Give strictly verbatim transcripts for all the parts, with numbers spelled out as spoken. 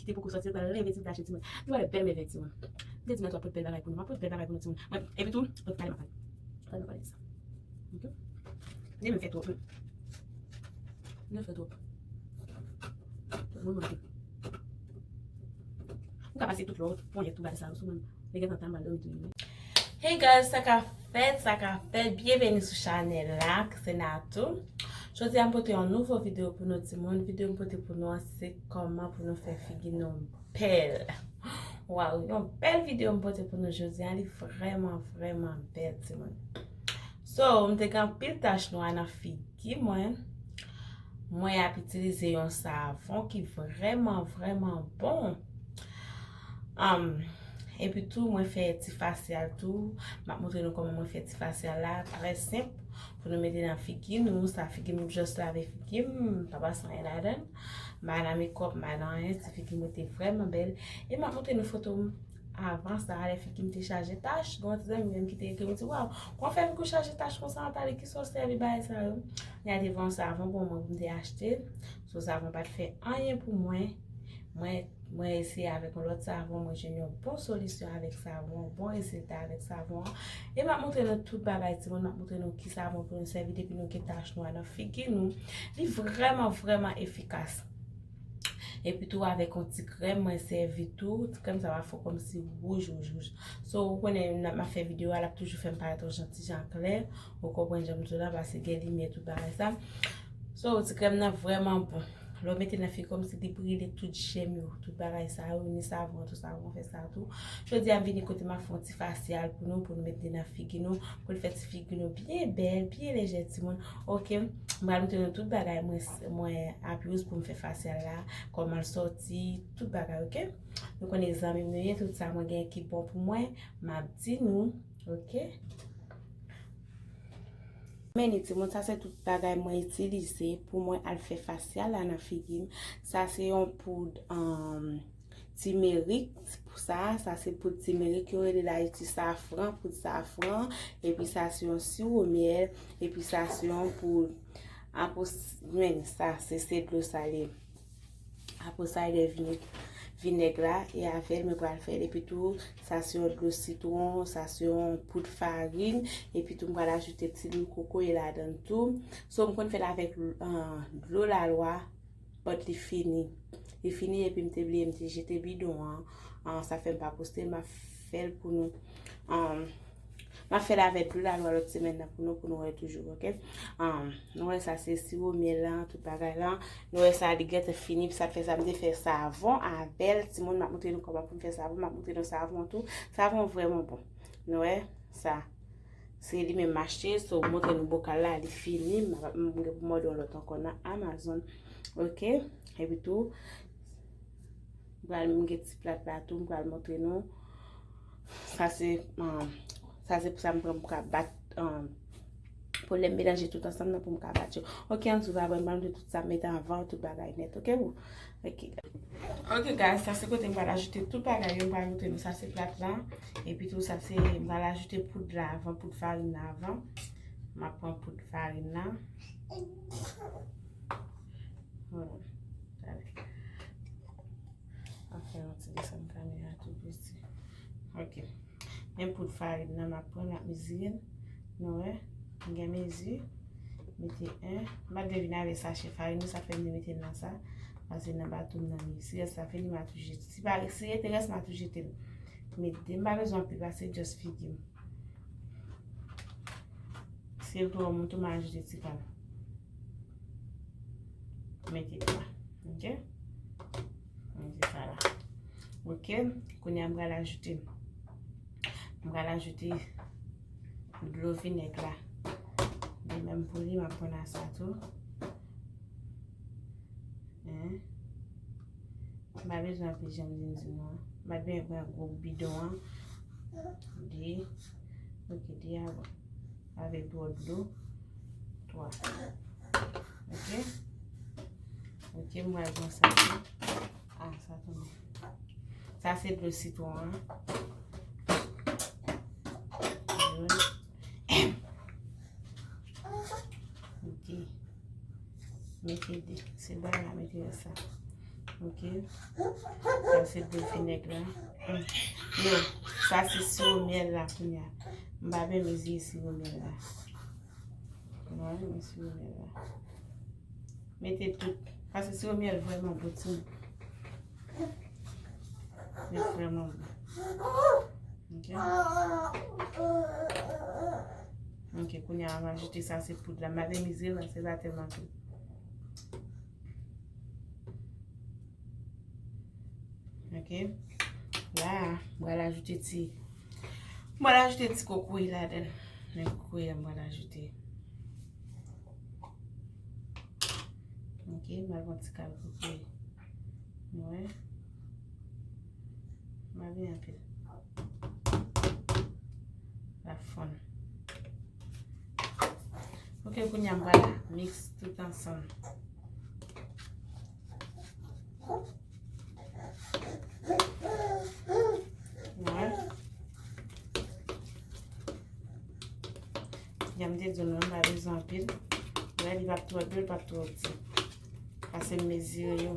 te poko sòti, l pral leve ti tache timoun. Nou pral bèl mèvèy timoun. M te di mwen tou ap pot bèl bagay pou nou. M ap pot bèl bagay pou nou timoun. Mwen, epi tou, ok, pale m ap pale. Pale m ap pale de sa. Ok? Li menm fè twòp. Li fè twòp. Mwen manke. M ka pase tout lòt ponyèt, tout bagay sa yo sou mwen. Li gentan tan m al dòmi tou. Hey guys, sa k ap fèt, sa k ap fèt. Byenveni sou chanèl la, se Natou. Jodi a m pote yon nouvo videyo pou nou timoun. Videyo m pote pou nou an se kòman pou nou fè figi nou bèl. Waw, yon bèl videyo m pote pou nou jodi a. Li vrèman, vrèman bèl, timoun. So, m te gen anpil tach nwa nan figi mwen. Mwen ap itilize yon savon ki vrèman, vrèman bon. Um, epi tou, mwen fè ti fasyal tou. M ap montre nou kòman mwen fè ti fasyal la. Trè senp. Pou nou mete nan figi nou. Sa figi m, m just lave figi m. Pa pase anyen ladan l. M pa nan mekòp, m pa nan anyen. Ti figi m rete vrèman bèl. E m ap montre nou foto m avan sa, lè figi m te chaje tach. Gen yon ti zanmi m ki te ekri m, di, "Waw, kòman fè figi w chaje tach konsa, Nathalie? Kisa w sèvi bagay sa yo?" Li te voye yon savon pou mwen pou m te achte. So, savon pa t fè anyen pou mwen. Mwen, mwen eseye avèk yon lòt savon, mwen jwenn yon bon solisyon avèk savon, bon rezilta avèk savon an. E m ap montre nou tout bagay, timoun, m ap montre nou ki savon pou nou sèvi depi nou gen tach nwa nan figi nou. Li vrèman, vrèman efikas. Epi tou, avèk yon ti krèm, mwen sèvi tou. Ti krèm sa va fè w kòmsi wouj, wouj, wouj. So, ou konnen, m ap fè videyo a, l ap toujou fè m parèt yon jan, ti jan klè. Ou konprann jan m di w la, paske gen limyè, tout bagay sa. So, ti krèm nan vrèman bon. Lè w mete nan figi kòmsi li brile tout jèm yo, tout bagay sa yo, ni savon, tout savon fè sa tou. Jodi a m vini kote m ap fè yon ti fasyal pou nou, pou nou mete nan figi nou, pou l fè ti figi nou byen bèl, byen lejè timoun. Ok, m pral montre nou tout bagay mwen, mwen ap use pou m fè fasyal la, kòman l sòti, tout bagay, ok? Nou konnen zanmi m nou ye, tout sa mwen gen ki bon pou mwen, m ap di nou, ok? Men ni timoun, sa se tout bagay mwen itilize pou mwen al fè fasyal la nan figi m. Sa se yon poud, um, timerik pou sa. Sa se poud timerik, yo rele l Ayiti safran, poud safran. Epi sa se yon siwo myèl. Epi sa se yon poud apos-, men sa se, se dlo sa li ye. Apre sa, e de vine-, vinèg la, e avè l mwen pral fè l. Epi tou, sa se yon dlo sitwon, sa se yon poud farin, epi tou m pral ajoute ti lwil kokoye ladan l tou. So, m konn fè l avèk, ah, dlo lalwa, but li fini. Li fini, epi m te bliye, m te jete bidon an. Ah, sa fè m pa poste l, m ap fè l pou nou. Ah, M ap fè l avèk dlo lalwa lòt semèn nan pou nou, pou nou wè toujou, ok? Ahn, nou wè sa se siwo myèl lan, tout bagay lan. Nou wè sa li gentan fini, sa fè sa m te fè savon avè l. Timoun, m ap montre nou kòman pou m fè savon, m ap montre nou savon tou. Savon vrèman bon. Nou wè sa. Se li menm m achte, so m montre nou bokal la, li fini. M ap, m gen pou m mande yon lòt ankò nan Amazon. Ok? Epi tou, m pral, m gen ti plat la tou, m pral montre nou. Sa se, um, sa se pou sa m pran pou m ka bat, um, pou lè m melanje tout ansanm nan pou m ka bat yo. Ok, ann sou va, m pral montre tout sa m mete anvan, tout bagay nèt, ok, boo? Ok. Ok, guys, sa se kote m pral ajoute tout bagay yo, m pral montre nou. Sa se plat la, epi tou sa se, m pral ajoute poud la avan, poud farin la avan. M ap pran poud farin la. Voilà. Talè. Ap fè yon ti desann kamera tou piti. Ok. Men poud farin nan, m ap pran, m ap mezire l. Nou wè? M gen mezi. Mete en. M pa t vle vin avèk sachè farin, sa fè m te mete l nan sa. Pase nan bato m nan mezi. Rès la fini, m a tou jete. Si pa, si rete rès, m a tou jete l. Met de. M pa bezwen anpil, pase just figi m. Si l twò mou tou, m a ajoute ti kal. Mete twa. Ok? Mete sa la. Ok? Kounye a, m pral ajoute, m pral ajoute dlo vinèg la. De menm pou li, m ap pran nan sa tou. Hein? M pa bezwen anpil, jan m di nou an. M pa t bezwen pran gwo bidon an. De. Ok, de a bon. Avèk dwòl dlo. Twa. Ok? Ok, m pral pran sa tou. Ah, sa tonbe. Sa se dlo sitwon an. Youn. Ok. Mete de. Se bagay la, mete sa. Ok. Sa se dlo vinèg la. Hmm. Non, sa se siwo myèl la kounye a. M pa byen mezire siwo myèl la. Mwen, mwen siwo myèl la. Mete tout. Paske siwo myèl vrèman bon, timoun. Li vrèman bon. Ok. Ok, kounye a, m ajoute sa, se poud la. M pa byen mezire l, paske l pa tèlman tou. Ok. La, m pral ajoute ti, m pral ajoute ti kokoye ladan. Men kokoye a m pral ajoute. Ok, m pral pran ti kal kokoye. Nou wè. M pa byen anpil. L ap fonn. Ok, kounye a m pral miks tout ansanm. Wè. Jan m te di w, non, m pa bezwen anpil. Wè, li p ap twò dlo, li p ap twò di. Pase m mezire yo.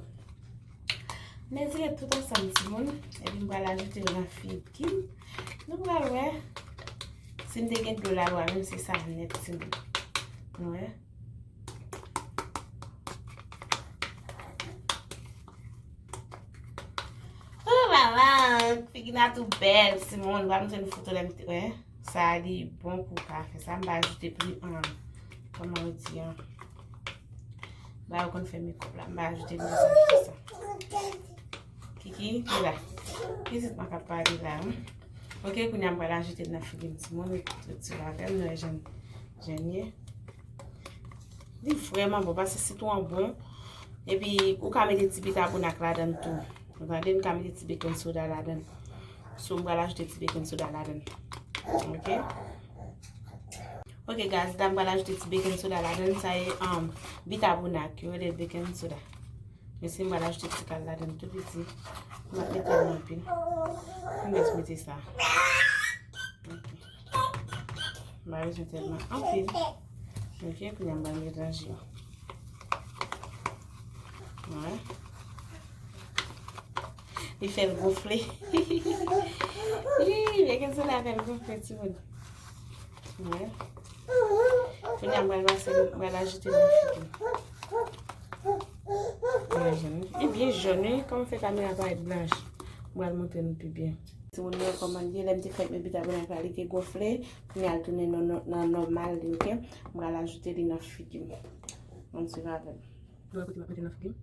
Mezire tout ansanm, timoun. Epi m pral ajoute l nan figi m. Nou pral wè. Si m te gen dlo la, w a menm se sa nèt, timoun. Nou wè. Oh la la, figi Natou bèl, timoun. Ba m jwenn foto lè m te wè. Sa a li bon pou kafe. Sa m pa ajoute pli an. Kòman yo di an? Ba yo konn fè mekòp la. M pa ajoute pli sa, ajoute sa. Kiki, li la. Pitit mwen k ap pale la, wi. Ok, kounye a m pral ajoute l nan figi m, timoun. Ret sou avè m, nou wè jan, jan l ye. Li vrèman bon, paske sitwon an bon. Epi, ou ka mete ti bikabounak ladan l tou. Ou tande, m ka mete ti baking soda ladan l. So, m pral ajoute ti baking soda ladan l. Ok? Ok, guys, la m pral ajoute ti baking soda ladan l. Sa e, um, bikabounak, yo rele l baking soda. Men si m pral ajoute ti kal ladan l tou piti. M ap mete l anpil. M jis mete sa. Ok. M pa bezwen tèlman anpil. Ok, kounye a m pral melanje. Wè. Li fè l gonfle. Ih, men gen sola fè l gonfle, timoun. Wè. Kounye a m pral pase, m pral ajoute nan figi m. Wè, jòn. Li byen jòn, wi. Kòm m fè kamera parèt blanch, m pral montre nou pi byen. Timoun yo, kòman l ye, lè m te fèk met bikabounak la, li te gonfle. Kounye a l tounen nan, nan, nan nòmal li, ok? M pral ajoute li nan figi m. Ann swiv avè m. Lè w kote m ap mete nan figi m.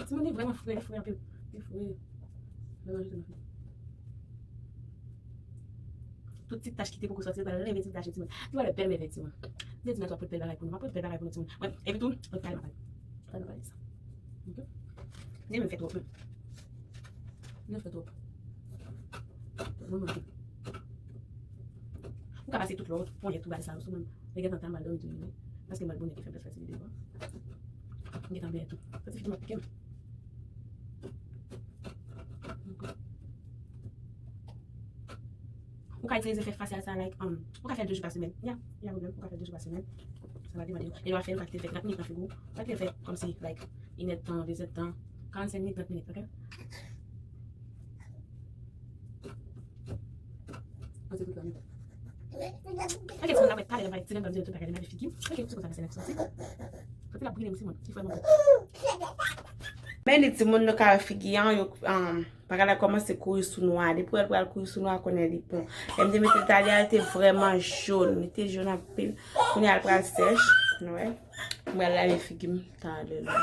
Timoun, li vrèman fre, li fre anpil. Li fre. Mwen rajoute nan figi. Tout ti tach ki te poko sòti, yo pral leve ti tach yo, timoun. Li pral bèl mèvèy, timoun. M te di nou tou ap pot bèl bagay pou nou. M ap pot bèl bagay pou nou, timoun. Mwen, epi tou, mwen pale, mwen pale. Pale, mwen pale sa. Ok? Li menm fè twòp, menm. Li fè twòp. Mwen, mwen. Ou ka pase tout lòt ponyèt tou bagay sa yo sou mwen. Mwen gentan tan m al dòmi tou, wi. Paske m al bonè ki fè m fè ti videyo a. M gentan byen tou. Sa ti fi tou m ap pike m. Ou ka itilize fè fasyal sa, like, um, ou ka fè l de jou pa semèn. Ya, ya pwoblèm, ou ka fè l de jou pa semèn. Sa va depann de ou. E lè w ap fè l, ou ka kite l fè trant minit nan frigo. Ou ka kite l fè kòmsi, like, inèdtan, dezèdtan, karannsenk minit, trant minit, ok? Pase tout la, men. Ok, timoun, n ap wè talè, n ap wè, timoun, n ap wè tout bagay, n ap wè figi m. Ok, se konsa, mesye, n ap soti. Soti la brile m, timoun, ki fè mwen. Men li, timoun, nou ka wè figi an, yo, um, bagay la kòmanse kouri sou nou a. Depi w wè l pral kouri sou nou a, konnen li bon. Lè m te mete l talè a, li te vrèman jòn. Li te jòn anpil. Kounye a l pral sèch. Nou wè. M pral lave figi m talè la.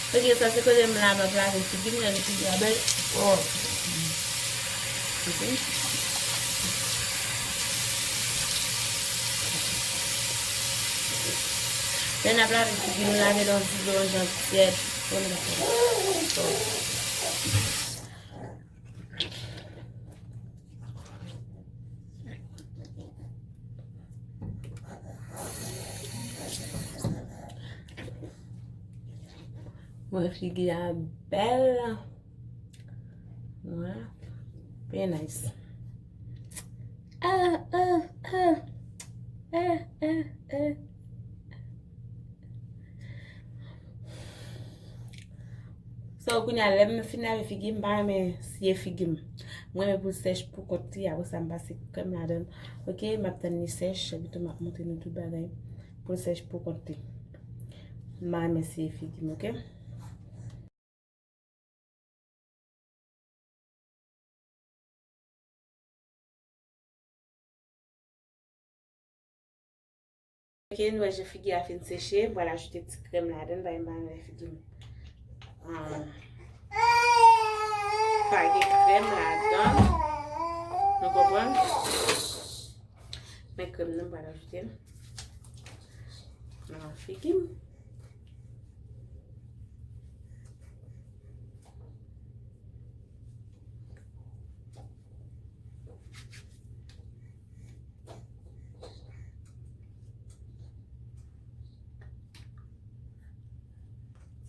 Ok, sa se kote m la, m ap lave figi m, gade figi a bèl. Oh. Ok. Lè n ap lave figi nou, lave l yon ti dlo jan tyèd. Pou nou pa fè. Mwen figi a bèl. Voilà. Byen nice. Ah, ah, ah. Ah, ah, ah. So, kounye a, lè m fin lave figi m, m pa renmen siye figi m. Mwen renmen pou l sèch pou kont li, apre sa, m pase krèm ladan l. Ok, m ap tann li sèch, epi tou m ap montre nou tout bagay pou l sèch pou kont li. M pa renmen siye figi m, ok? Ok, nou wè jan figi a fin seche, m pral ajoute ti krèm ladan l, paske m pa renmen figi m, ah, pa gen krèm ladan. Nou konprann? Men krèm nan, m pral ajoute l nan figi m.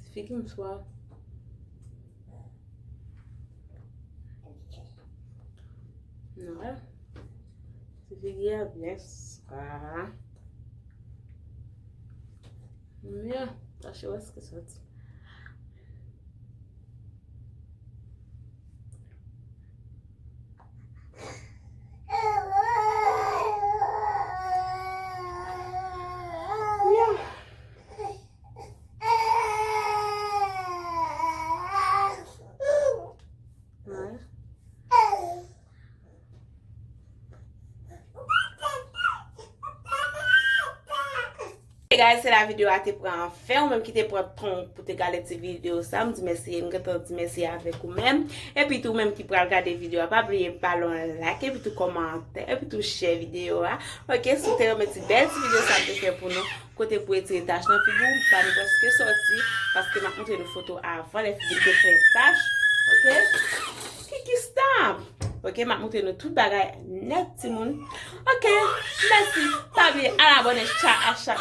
Ti figi m swa. Non. Ti figi a byen swa. Mwen, chache wè sa ki soti. Hey guys, se la videyo a te pran anfen. Ou menm ki te pran tan pou te gade ti videyo sa, m di mèsi, m gentan di mèsi avèk ou menm. Epi tou, ou menm ki pral gade videyo a, pa bliye ba l yon like, epi tou kòmantè, epi tou share videyo a. Ok, si w te renmen ti bèl ti videyo sa m te fè pou nou, kote pou etire tach nan figi w, m pa ni prèske sòti, paske m ap montre nou foto avan lè figi m te plen tach. Ok? Kiki stop! Ok, m ap montre nou tout bagay nèt, timoun. Ok, mèsi. Pa bliye al abòne, tcha, a, tcha.